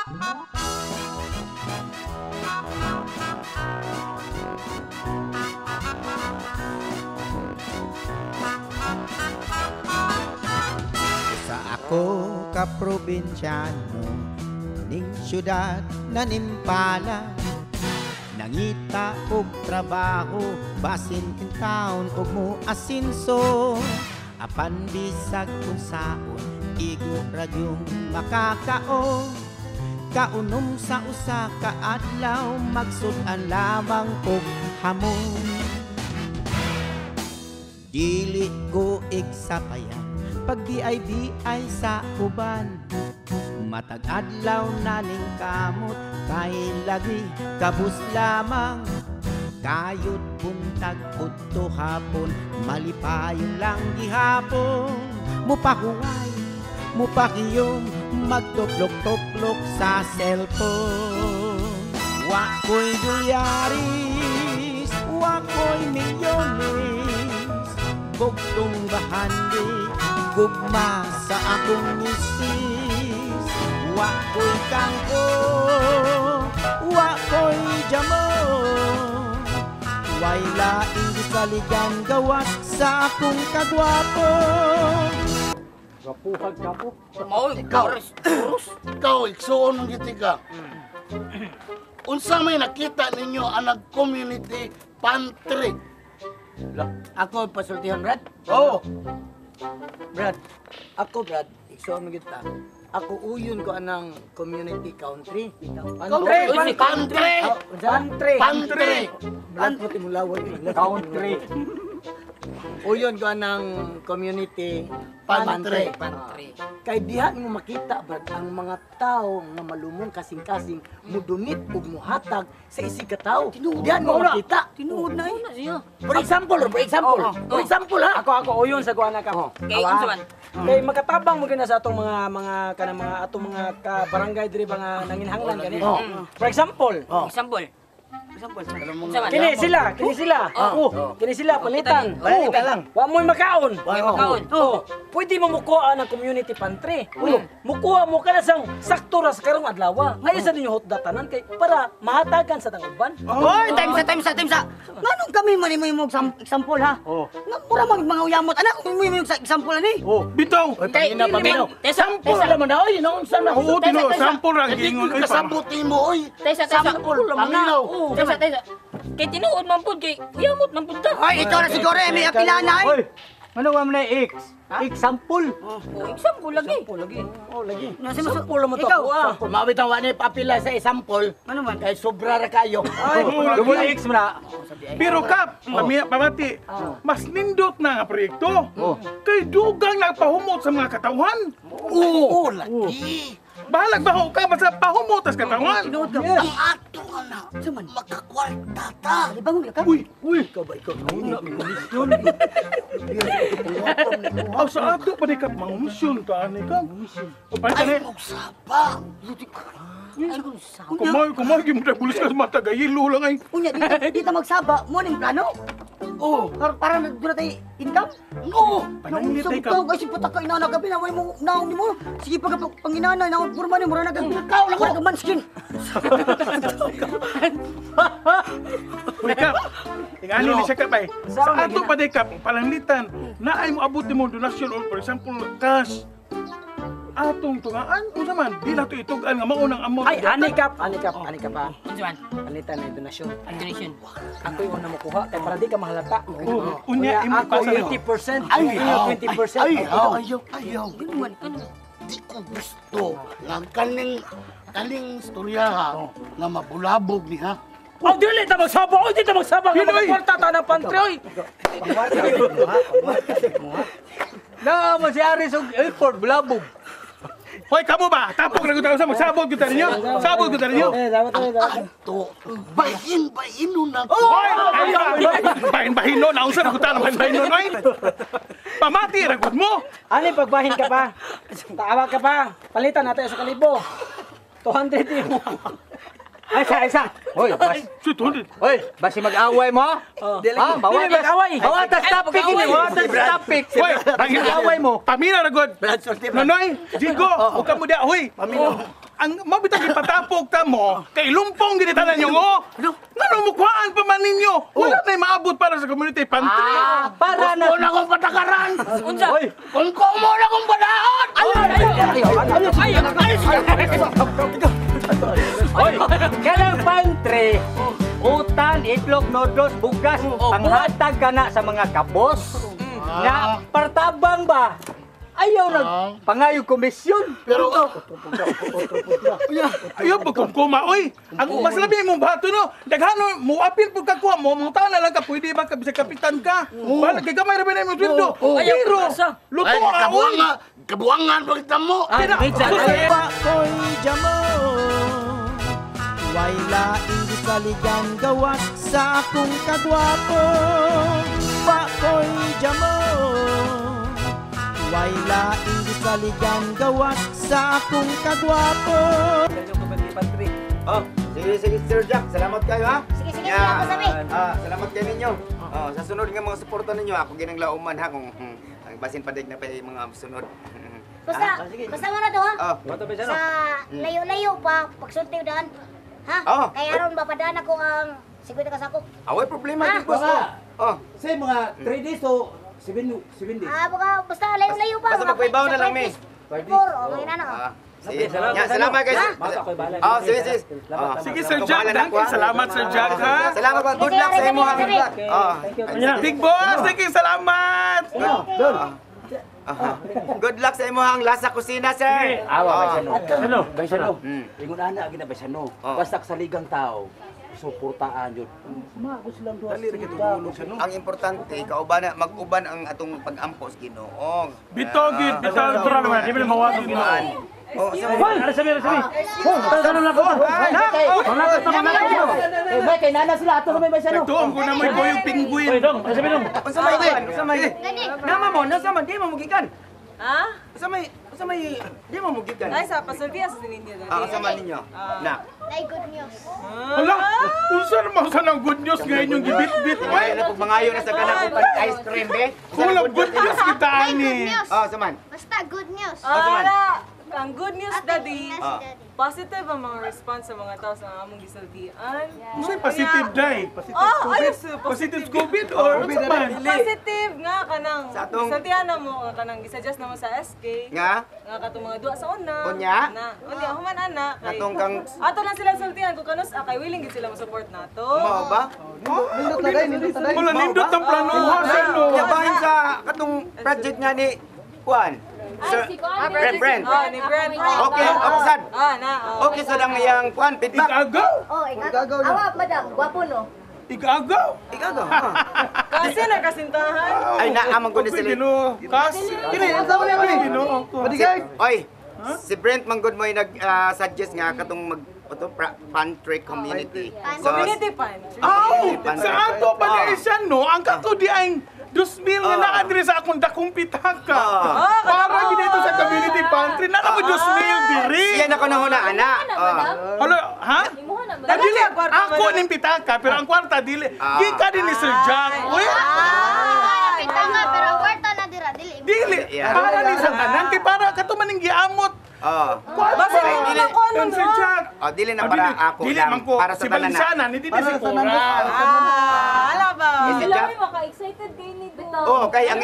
Sa ako ka probinsyano ning syudad na nimpala, nangita og trabaho basin in town og mo asinso. Apan bisag unsaon igo ra gyung makakaon, kaunom sa usa ka adlaw magsud-an lamang og hamon. Dili ko igsapayan pag BIBI sa uban, matag adlaw naning kamot kay lagi kabus lamang. Kayod buntag udto hapon malipayon lang gihapon, mupahuway mupakiyom magtuplok-tuplok sa cellphone. Wa ko'y dolyaris, wa ko'y milyones, bugtong bahandi gugma sa akong misis. Wa ko'y kangko, wa ko'y jamon, way laing gisaligan gawas sa akong kagwapo. Gapuhag ka po. Ikaw, ikaw, igsuon ng gitika. Unsa may nakita ninyo ang nag-community pantry? Ako pasultihan, Brad? Oo. Brad, ako Brad, igsuon mo kita. Ako uyon ko anang community country. Pantry! Pantry! Pantry! Pantry! Brad, puti mo laway. Country. Uyon ko anang community pantry. Pantry. Kay diha mo makita, Brad, ang mga tao nga malumong kasing-kasing mudunit ug muhatag sa isig ka tawo. Diha mo makita. Tinuod na eh. For example, for example. For example ha. Ako uyon sa kuana ka. Kay unsa man? Kay makatabang mo gyud na sa atong mga kanang mga atong mga ka barangay diri ba nga nanginhanglan gani. For example. Example. Kini sila, kini sila. Oh, kini sila palitan. Palitan lang. Wa mo'y makaon. Wa makaon. Oh, pwede mo mukuha ng community pantry. Oh, mukuha mo ka na sang sakto ra sa karong adlaw. Ayo sa ninyo hotda tanan kay para mahatagan sa tanguban. Oy, time sa. Nganong kami man mo imong example ha? Nga mura man mga uyamot anak mo imong example ani. Oh, bitaw. Paminaw, Sample lang man oy, naunsa na. Oo, tinuod, sample ra ang giingon oy. Kasabot nimo oy. Sample lang na. Tesa. Kay tinuod man pud kay uyamot man pud ta. Oy, ikaw na siguro eh, may apila na eh. Oy, ano wa man na X? Example. Oh, example lagi. Example lagi. Oh, lagi. Sample mo to. Ikaw. Mawit ang wani papila sa example. Ano man? Kay sobra ra kayo. Ay, double X mo na. Pero kap, pamati, mas nindot na nga proyekto. Kay dugang nagpahumot sa mga katawhan. Oo, lagi. Bahalag ba ka basta pahumot tas katawan. Tinuod ka. Ang ato nga na, makakwarta ta. Bangon ka. Uy, uy. Ikaw ba ikaw? Nauna, may komisyon. Aw sa ato pa di ka mangumisyon ta ani ka. O pa Ay, magsaba. Kumay, kumay, di mo tayo bulis ka sa mata, gayilo lang ay. Unya, di ta magsaba, mo ning plano. Oo. Para doon na tayo income? Oo. Pananglit Naunsa ay ka. ka, ay si puta ka inana gabi na way mo naong nimo. Sige pag panginana naong purma ni mura na kag Ikaw lang mura kag manskin. Uy, Kap. Ingani ni siya, Kap, ay. Sa ato pa di, Kap, palanglitan, na ay mo abot mo donasyon or for example, cash. Atong tungaan, unsa man, di na to itugan nga maunang amount. Ay, ani kap, ani kap, ani kap ha. Unsa man? Anita na donasyon. Donation. Ako yung una mokuha kay para di ka mahalata. Oh, unya imo ako pasa. 80%, Ay, inyo 20%. Ay, ayaw, ayaw. Di ko gusto nga kaning istorya ha, nga mabulabog ni ha. Oh, dili ta magsaba, oy, di ta magsaba nga Pinoy! mga kwarta ta ng pantry, oy. Na mo si Aris og airport bulabog. Hoy, kamo ba? Tapok na gud sa magsabot gud ninyo. Sabot gud ninyo. Eh, dapat tayo, dapat. Ato, bahin, bahin na ko. Hoy, ay ba? Bahin-bahin no, naunsa na gud ta bahin-bahin no, oy. Pamati ra gud mo. Ani pagbahin ka pa. Taawa ka pa. Palitan natin sa kalibo. 200 mo. Ay, isa, isa. Hoy, bas. 200. Hoy, basi mag-away mo? Oh. Ha? Dili mag-away. Bawatas topic ini, bawatas topic. Hoy, Mag-away mo. Pamina ra gud. Brad, sulti, Brad. Nonoy, Jigo, ug kamo dia, hoy. Paminaw. Ang mabitag ipatapok ta mo, kay lumpong gid tanan nyo mo. Ngano mukuhaan pa man ninyo? Wala na maabot para sa community pantry. Para na. Kung akong patakaran! Unsa? Kung kumo na akong banaon! Oy, kanang pantry, utan, itlog, noodles, bugas, panghatag ka na sa mga kabos. Na partabang ba? Ayaw na pangayo komisyon. Pero, Ayaw pag kumkuma, oy. Ang mas labi mong bato no. Daghano mo apil pag kakuha mo, mong taon na lang ka pwede ba ka bisag kapitan ka. Wala kay gamay ra ba na imong sweldo. Ayaw, Pero asa? luto ay, ka oy. kabuangan, kabuangan pagkita mo. Pa ko'y jamo, way laing gisaligan gawas sa akong kagwapo. Pa ko'y jamo, way laing gisaligan gawas sa akong kagwapo. Oh, sige, sige, Sir Jack. Salamat kayo, ha? Sige, sige, sige, ako sabi. Salamat kayo ninyo. Oh, sa sunod nga mga suporta ninyo, ako ginang lauman, ha? Kung ang basin pa na pa yung mga sunod. Basta, basta mo na to ha. Oh, Sa layo-layo pa, pagsulti daan. Ha? Oh. Kaya aron mapadaan ako ang 50 ka sakop. away problema, Ah. di boss. Oh, Say mga 3 days o 7 days. Ah, baka basta layo-layo pa. Basta magpaibaw na lang, mi. 4, o ngayon na. Ah, sige. Ya, salamat guys. Oh, sige, sige. Oh, Sige Sir Jack, thank you. Salamat Sir Jack ha. Salamat pa. Good luck sa imo, ha. Sige, Oh. Big boss, thank you, salamat. Good luck sa imo ang Lasa Kusina, sir. Awa, Baysano. Ano? Baysano. Mm. Ingon ana gina Baysano. Oh. Basta sa ligang tao, suportaan yun. Mago silang duha. Ang importante, kauban na mag-uban ang atong pag-ampo sa Ginoo. Bitaw gid, bitaw gid. Di ba mawag ang Ginoo. Oh, sa Hoy, sabi sabi. Hoy, tanong lang ko. Eh, may kay nana sila ato sa may Baysano. Nagtuong ko na may koyong penguin. Hoy, dong, sabi dong. Unsa may kuan? Unsa may? Nama mo, nasa man di mo mugikan. Ha? Unsa may di mo mugikan? Ay, sa pasulti sa ninyo dati. Ah, unsa man ninyo? Na. Ay, good news. Hala, unsa naman sa nang good news ngayon yung gibit-bit Ay, oy. na pag mangayo na sa kanang upan ice cream be. Kulang good news kita Ay, ani. good news. Oh, sa man. Basta good news. Oh, sa man. Ala, ang good news, Daddy. Ah. Positive ang mga response sa mga tao sa among gisultian. Unsay positive day? Oh, ayos, Positive COVID or unsa man? Positive nga kanang Sa atong- gisultian na mo nga kanang gisuggest na mo sa SK. Nga? Nga katong mga duwa sa una. Unya? Na, unya human ana. Kay- Katong kang Ato lang sila sultian kung kanus kay willing gid sila mo support nato. mao ba? Wala nindot ang planuhan sa no. Yabahin sa katong project nga ni Kuan. Sir, Brent, Brent. Oh, ni Brent. Okay, okay sad. Ah, na. oh. Okay sad ang iyang kuan feedback. Igagaw. Oh, ikaw. Awa, madam, gwapo no. Igagaw. Ikaw Kasi nagkasintahan. Ay naamang ko ni sila. Ginoo. Kasi kini Ginoo ko. Oy, si Brent manggod mo nag-suggest nga katong mag ato pantry community. So, Community pantry. Aw, sa ato pa na siya no, ang kato di ang 2,000 nga naa diri sa akong dakong pitaka. Para gid ito sa community pantry na mo 2,000 diri. Siya na ko na huna ana. Hala, ha? Ah, dili, ako ning pitaka pero ang kwarta dili. Gikan din ni Sir Jack. Uy, Pita nga, pero ang kwarta na dira, dili. dili. Para ni sa tanan kay para kato maning giamot. Oh. Basta Ay, mo dili. lang ko ano Kan Sir Jack. Oh, dili na Ah, para dili. ako Dili lang man ko. para sa Si tanan na. Balisana, ni dili si Cora. Ah, ala ba? Si Jack. Maka-excited kayo ni Bitaw. Oh, kay ang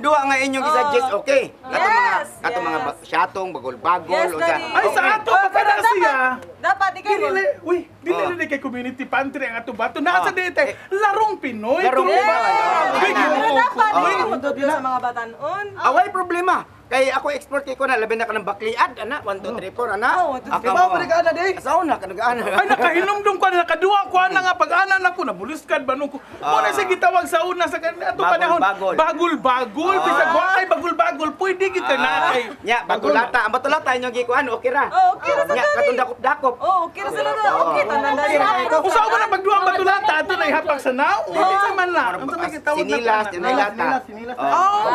duha nga inyong gisuggest okay. Katong mga Yes, katong mga yes. syatong bagol-bagol Yes, unsa. daddy. Ay, sa ato pa Oh, pero kada siya. Dapat ikaw mo. Dili, uy, dili Oh. dili kay community pantry ang ato bato. Nasa Oh. dito larong Pinoy. Larong Tuloy. Pinoy. Uy, Pero Ginoo ko. dapat Uy, ikaw mo sa mga batanon. Away problema. Kay ako expert kay ko na labi na ka ng bakliad ana 1 2 3 4 ana. Oh, 1, 2, 3, 4. Ako ka ana di. Asaw na ka nag-ana. Ay, nakahinumdum ko na nakaduwa ko ana nga pag-ana na ko nabuliskad ba nung ko. Mo na siya gitawag sa una sa kanila ato Bagol, panahon. bagol. Bagol bagol bisag wa kay bagol bagol pwede gid ka na kay. Nya bagulata, ang batulata inyong gikuan okay ra. Oh, okay ra sa Nya dali. katong dakop-dakop. Oh, okay ra sila na. Okay tanan dali. Usa man ang pagduwa ang batulata ato na ihapak sa nao. Unsa man na. Unsa may gitawag na Sinilas, ana? sinilata. Oh,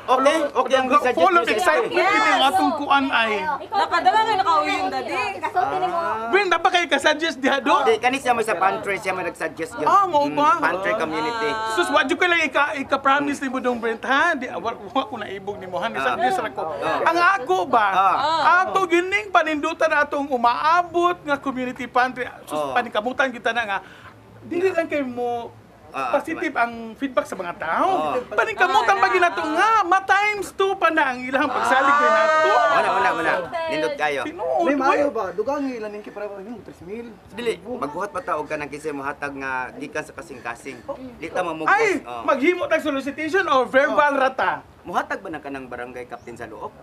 Okay, okay ang gisuggest Full of niyo sa excitement SK. kini ang atong kuan ay. Nakadala nga nakauwi yung daddy. Kasulti ni mo. Brenda, na pa kayo ka-suggest diha do? Di kani siya may sa pantry siya may nag-suggest yun. Ah, mao ba? Pantry community. Sus, wa jud ko lang ika-promise nimo dong Brent ha. Di wa ko naibog nimo ha. Ni-suggest ra ko. Ang ako ba? Ato gining panindutan atong umaabot nga community pantry. Sus, panikamutan kita na nga. Dili lang kay mo positive ang feedback sa mga tao. Paningkamutan pa ginato nga, ma-times 2 pa na ang ilang pagsalig din nato. Wala. Nindot kayo. Tinuod. May maayo ba? Dugang ilan ning para yung 3,000. Dili, magbuhat pa ta og kanang kinsa mohatag nga gikan sa kasing-kasing. Di ta mamugos. Ay, maghimo tag solicitation or verbal rata. Muhatag ba na kanang barangay captain sa Luop?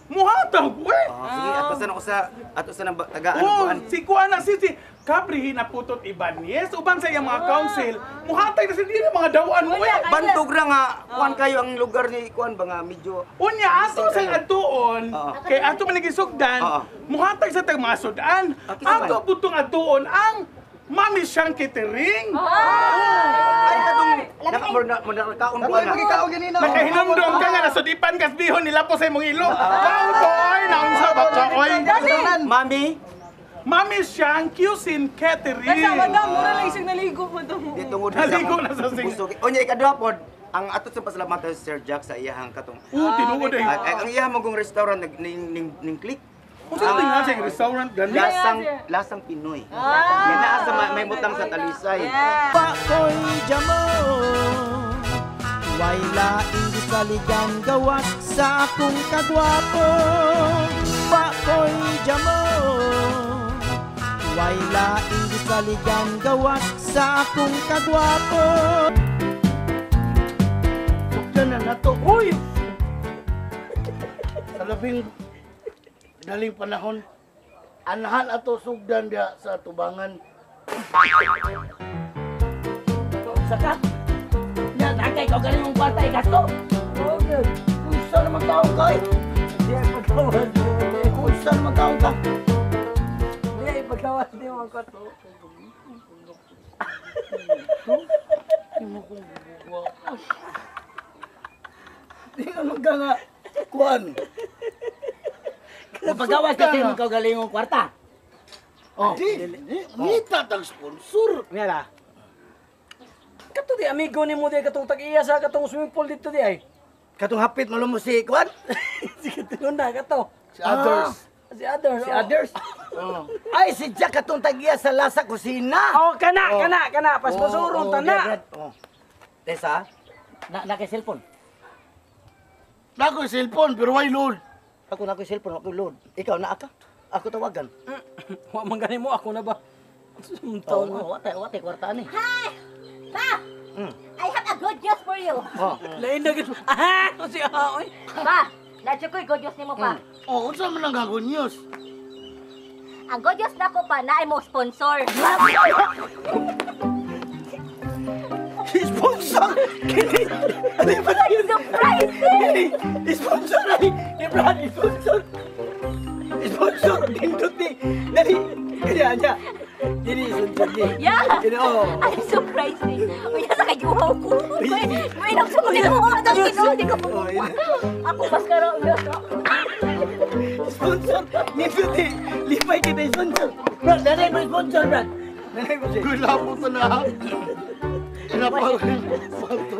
Muhatag, we. Sige, ato sa na usa, ato sa nang tagaan oh, si kuan na si Capri Hinaputot Ibanez uban sa iyang mga council, muhatag na sa dili mga dawaan mo eh. Bantog ra nga kuan kayo ang lugar ni kuan ba nga medyo unya ato sa atuon kay ato man gisugdan, muhatag sa tag mga sudan. Ato putong atuon ang Mami Siyang Catering. Ay katong nakaon ko na. Nakahinumdum ka nga nasudipan kas bihon nila po sa imong ilo. Mao to ay naunsa ba ka oy? Mami Siyang Cuisine Catering. Nasa madam, mura lang isang naligo madam. Di tungod naligo na sa sing. Unya ikaduha pod ang ato sa pasalamatan si Sir Jack sa iyahang katong. Tinuod ay. Ang iyahang magong restaurant ning click. Kung saan tingnan sa restaurant gani? Lasang Pinoy. Yan naa sa may mutang sa Talisay. Pakoy jamo, way laing gisaligan gawas sa akong kagwapo. Pakoy jamo, way laing gisaligan gawas sa akong kagwapo. Sugdan na nato. Uy! Sa labing daling panahon, anahan ato sugdan dia sa tubangan. Saka? Yan, nakay ko galing mong kwarta ikasto. Okay. Unsa naman taong ka eh? Di ay pagkawas. Unsa naman taong ka? Di ay pagkawas di mo ang kwarta. Di mo kong bubuwa. Di ka magka nga kuan. Mapagawas kasi mong kaugalingong kwarta. Oh. Di, ngita tang sponsor. Ngala. Kato di amigo ni mo di katong tag-iya sa katong swimming pool dito di ay. Katong hapit malo mo si kuan. Si katong na kato. Si others. Si others. Si others. Oh. Ay si Jack katong tag-iya sa Lasa Kusina. Oh, kana kana kana pasponsoron tana. Oh. Tesa, na kay cellphone. Na ko cellphone pero way load. Ako na ko cellphone, ako load. Ikaw na ka. Ako tawagan. Wa man gani mo ako na ba? Taon mo. Wa tay kwarta ani. Hi! Pa! I have a good news for you. Oh. Lain na gid. Ah, si oy. Pa, na ko'y good news nimo pa. Oh, unsa man ang good news? Ang good news nako pa naay mo sponsor. Sponsor. Kini. Ano ba yun? Surprise! Sponsor ay. Ni Brad, sponsor. Sponsor dindot ni. Dali. Kaya niya. Dili sponsor ni. Yeah. Kini oh. I'm surprised eh. Uy, nasa kay uhaw ko. May nagsumunod ko ang Ginoo, di ko Ako maskara ulo. Sponsor. Nindot ni. Lipay kita sponsor. Brad, dali mo sponsor, Brad. Dali mo siya. Gulabo to na.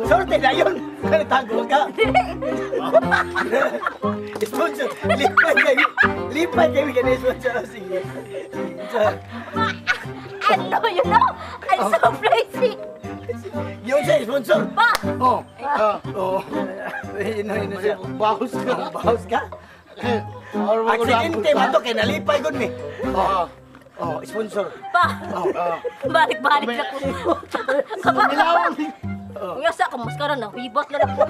Sorte na yun! Tago ka! Sponsor! Lipay kayo! Lipay kayo ka na sponsor! Sige! Ano, you know? I'm so crazy! Yun siya, sponsor! Pa! Oh! Oh! Yun siya. Bahos ka! Bahos ka? Aksidente ba ito? Kaya nalipay ko ni! Oh! Oh, sponsor. Pa! Balik-balik na ko. Kumilawan! Nga sa akong maskara na, hibot na ako.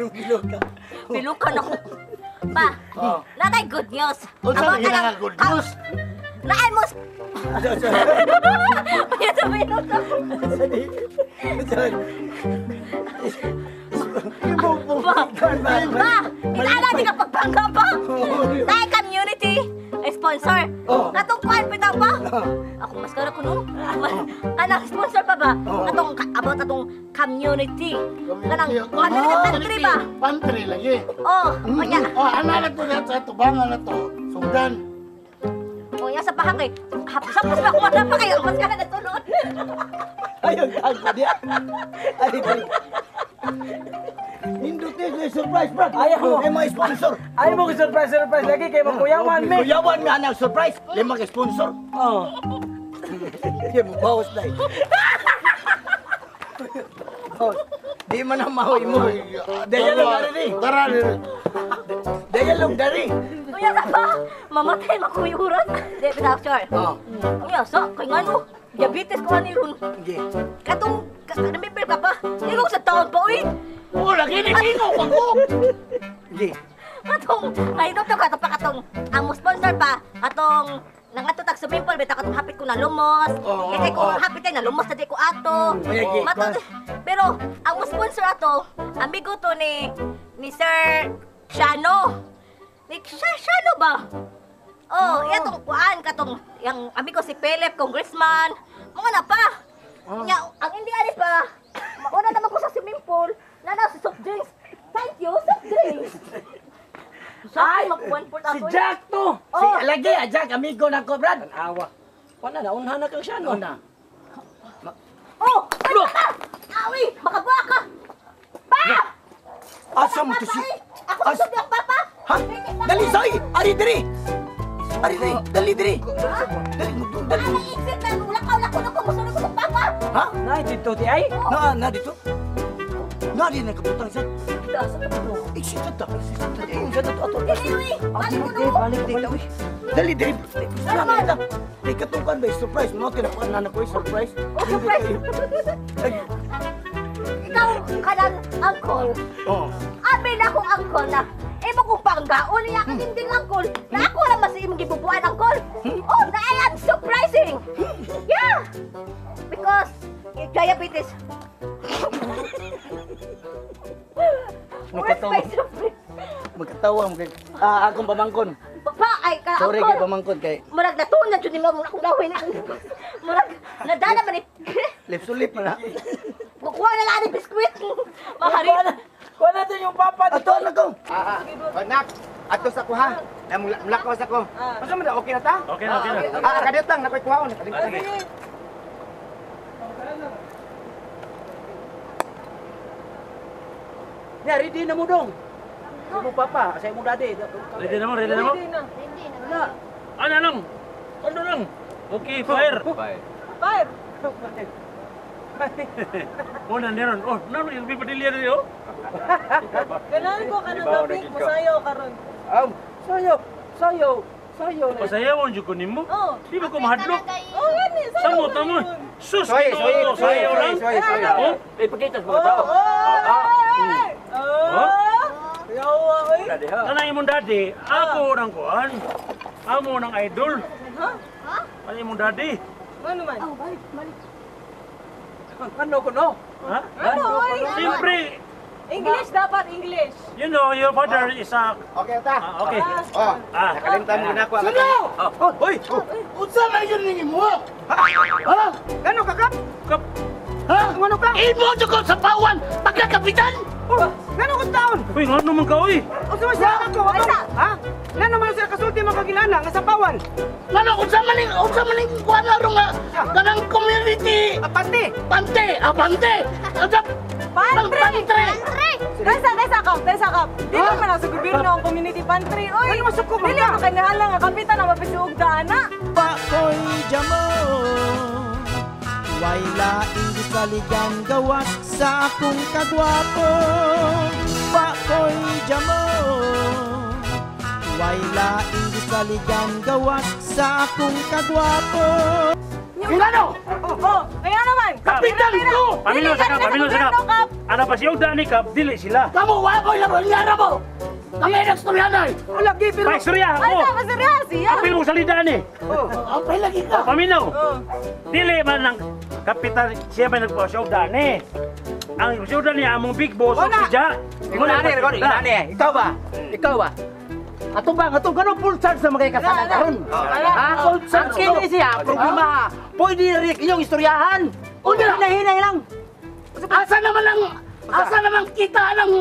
Yung piluka. Piluka na ko. Pa, natay good news. Unsa lagi na good news? Naay mo... Kaya sabihin ko. Pa, inaala di ka pagpangga pa. Naay community. Sponsor. Katong kuan pitaw pa. Ako maskara ko no. Kanang sponsor pa ba? Katong about atong community. Kanang community pantry ba? Pantry lagi. Oh, unya. Oh, ana na to sa tubangan na to. Sugdan. Oh, ya sa pa kay hapos pa ako mata pa kay ang maskara na tulod. Ayun, tagpo diya. Ay, dali. Nindot ni surprise, Brad. Ayaw mo. Ay, mga sponsor. Ayaw mo surprise, surprise lagi kay makuyawan me. Kuyawan nga ang surprise. Lima ka sponsor. Oh. Di mo bawas na eh. Di man ang mahoy mo. Dialog dari. Tara diri. Dialog dari. Unya sa pa, mamatay makuyuran. Di bitaw sure. Oh. Unya sa kay ngano? Diabetes ko ani ron. Sige. Katong remember ka pa? Ikaw sa taon pa uy. Oh, lagi ni Kino ko. Sige. Katong ay doktor ka pa katong ang mo sponsor pa katong nangadto tag swimming pool bitaw katong hapit ko na lumos. Oo, Kay ko oo. hapit kay na lumos na di ko ato. Ay, Mato, pero ang mo sponsor ato, amigo to ni Sir Shano. Ni Shano ba? Oh, iya tong kuan katong yang amigo si Philip congressman. Mga na pa. Nya ang hindi ani pa. Mauna naman ko sa swimming pool, nana si soft drinks. Thank you, soft drinks. Ay, Ay, si Jack to. Si lagi Jack amigo na ko, Brad. Awa. Wala na unhan na kang siya no. Una. Oh, ano ka? Awi, makabuha ka. Pa! Asa mo to si Ako sa ang papa. Ha? Dali soy! Ari diri! Ari diri! Dali diri! Dali dali. Ano exit na ulakaw na ko ko musunod ko sa papa. Ha? Nay dito di ay. Na na dito. Na di na kabutang sa. Asa ka ba? Exit ta. Exit ta. Ato ato. Dili uy. Balik ko Dili no. balik dili uy. Dali diri. Salamat ta. Di katungkan ba surprise mo kinakuan na ko surprise. Oh, surprise. Ikaw kanang uncle. Oh. Abi na akong uncle na. Imo kong panggaon niya kang hindi uncle. Na ako ra mas imong gibubuan uncle. Oh, na I am surprising. Yeah. Because diabetes. Where's my surprise? Magkatawa mo kay akong pamangkon. Pa, ay ka Sorry uncle. kay pamangkon kay Murag natuon na jud nimo mong akong gawin. Murag nadala man ni lip-sulip man na. Kukuha na lang ni biskwit. Mahari. Kuha natin yung papa dito. Ato na ko. Oh, nak, ato sa ko ha. Namulakaw sa ko. Asa man okay na ta? Okay na, okay na. Ah, kadiyot lang nakoy kuhaon. Sige. Ya, ready na mo dong. Sa mo papa, sa mo daddy. Ready na mo, ready na mo? Ready na. Na. Ano lang? Ano lang? Okay, fire. Fire! Oh, na meron. Oh, nano yung Padilla diri oh. Ganahan ko kanang topic, musayaw karon. Aw, sayo, sayo, sayo. Pasayawon jud ko nimo. Oh. Di ba ko mahadlok? Oh, gani, sayaw. Samo ta mo. Sus, Soy, soy, Ginoo, soy, sayaw soy, lang. soy, soy. Oh, Ipakita sa mga tao. Oh! Yawa, oy. Kanang imong daddy, ako nang kuan. Amo nang idol. Ha? Ano imong daddy? Ano man? Ano ko no? Ha? Ano, oy? Siyempre, English dapat, English. you know, your father is a... Okay ta. Ah, okay. Oh, Ah. nakalimtan mo na ako. Sino? Oh, Hoy! Unsa man yun ning imo? Ha? Gano ka kap? Kap. Ha? Ano ka? Imo jud ko sa pawan pagkakapitan. Gano ko taon? Uy, ngano man ka, uy? Unsa man siya ako? Ha? Ngano man siya kasulti man kagilana nga sa pawan? Ngano unsa man ning kuan aron nga kanang community Pante. pante, pante. Unsa Pantry! Pantry. Desa, desa kap, desa kap. Dili man sa gobyerno ang community pantry, oy. Ano masuko man Dili ka? man kanahala nga kapitan ang mapisuog dana. Pakoy jamo Way laing gisaligan gawas sa akong kagwapo. Pakoy jamo Way laing gisaligan gawas sa akong kagwapo. Kilano? Oh, kaya naman. Kapitan ko! Pamilyo sa kap, pamilyo sa kap. Ano pa siya, ni kap, dili sila. Kamu wa ko lang nyara mo. Kami nagstoryahan. Lagi pero Paistorya Ay, ako. sa serya siya. Apil mo salida ni. Apay lagi ka. Paminaw. Dili man ang kapitan, siya may nagpasyaw ni. Ang siyudad niya, among big boss, Wala. si Jack. Inani, inani. Ikaw ba? Ikaw ba? Ato ba, ato ganun full charge sa mga kasama karon. Ha? Full charge. Ang kini siya, problema ha. Pwede rin inyong istoryahan. Una. Hinahinay lang. Asa naman kita ng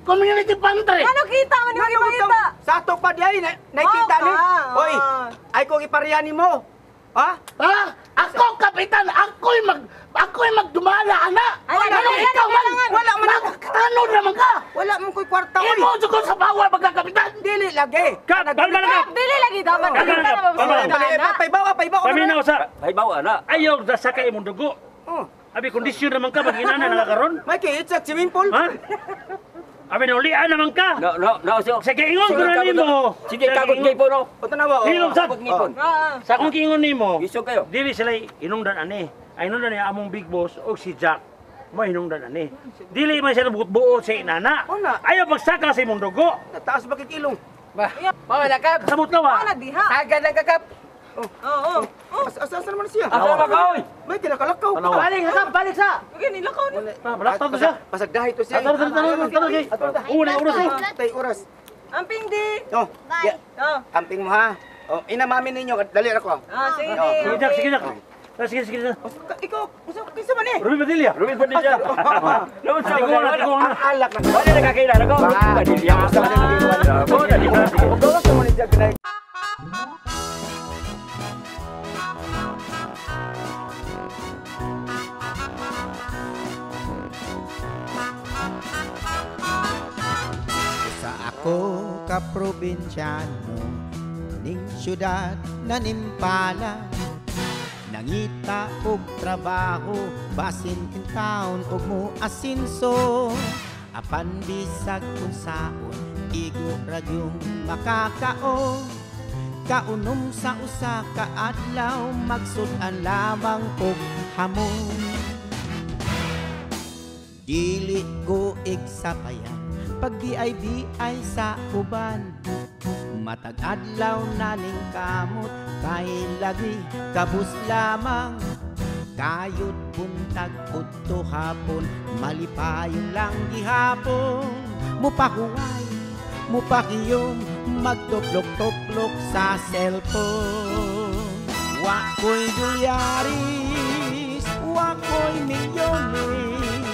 community pantry? Ano kita man yung ipakita? Sa ato pa di ay nakita ni. Oh, ka. Hoy, Ay kung ipariyan nimo. Ha? Ha? Ako kapitan, ako'y magdumala ana. Ay, wala, Ano, wala, ikaw man? Wala man ako. Magtanod naman ka. Wala man ko'y kwarta oy. Imo jud sa bawal magkakapitan. Dili lagi. Kap, kalma na kap. Dili lagi dapat. Kalma na, kap. Kalma na. Paybawa, paybawa. Paminaw sa. Paybawa na. Ayaw sa sakay imong dugo. Oh. Abi kondisyon naman ka maginana na karon. Mikey, it's a swimming pool. Ha? Abi naulian naman ka. No, no, no. Sige, ingon ko na nimo. Sige, kagot ngipon no. O tanawa. Hilom sa. Kagot ngipon. Sa akong kiingon nimo. Isog kayo. Dili sila inungdan ani. Ay inungdan niya among big boss og si Jack. Mo hinungdan ani. Dili man siya buot-buot sa inana. Ayaw pagsaka sa imong dugo. Taas ba kikilong? Ba, wala kap. Samot na wa. Wala diha. Sagad lang ka kap. Oo. Asa asa naman siya? Asa naman ka oy? May kinakalakaw pa. Balik sa kap, balik sa. Okay, nilakaw na. Balak to siya. Pasagdahi to siya. Tara, tara, tara, tara. Una oras. Tay oras. Amping di. Oh. Bye. Oh. Amping mo ha. Oh, ina mami ninyo, dali ra ko. Ah, sige. Sige, Jack, sige, Jack. Sige, sige. Ikaw, kinsa man eh? Ruby Padilla. Ruby Padilla. Noon sa Ang alak na. Wala nakakilala ko. Ruby Padilla. Padilla. Gawas mo ni Jack na. Sa ako ka probinsyano ning syudad na nimpala, nangita og trabaho basin in town og mo asinso, apan bisag unsaon igo ra gyung makakaon, kaunom sa usa ka adlaw magsud-an lamang og hamon. Dili ko igsapayan pag di ay sa uban, matag adlaw na ning kamot kay lagi kabus lamang, kayod buntag udto hapon malipayon lang gihapon, mupahuway mupakiyom magtuplok-tuplok sa cellphone. Wa ko'y dolyaris, wa ko'y milyones,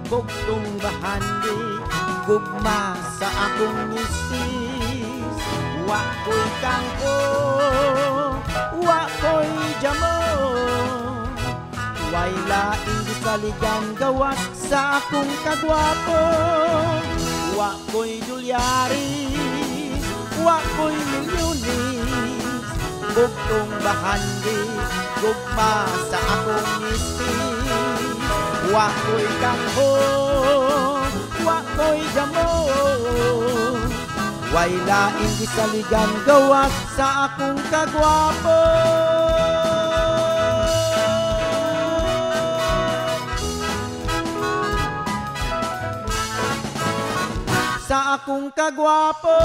bugtong bahandi gugma sa akong misis. Wa ko'y kangko, wa ko'y jamon, way laing gisaligan gawas sa akong kagwapo. Wa ko'y dolyaris, wa ko'y milyones, bugtong bahandi gugma sa akong misis. Wa ko'y kangko, wa ko'y jamon, way laing gisaligan gawas sa akong kagwapo. Sa akong kagwapo.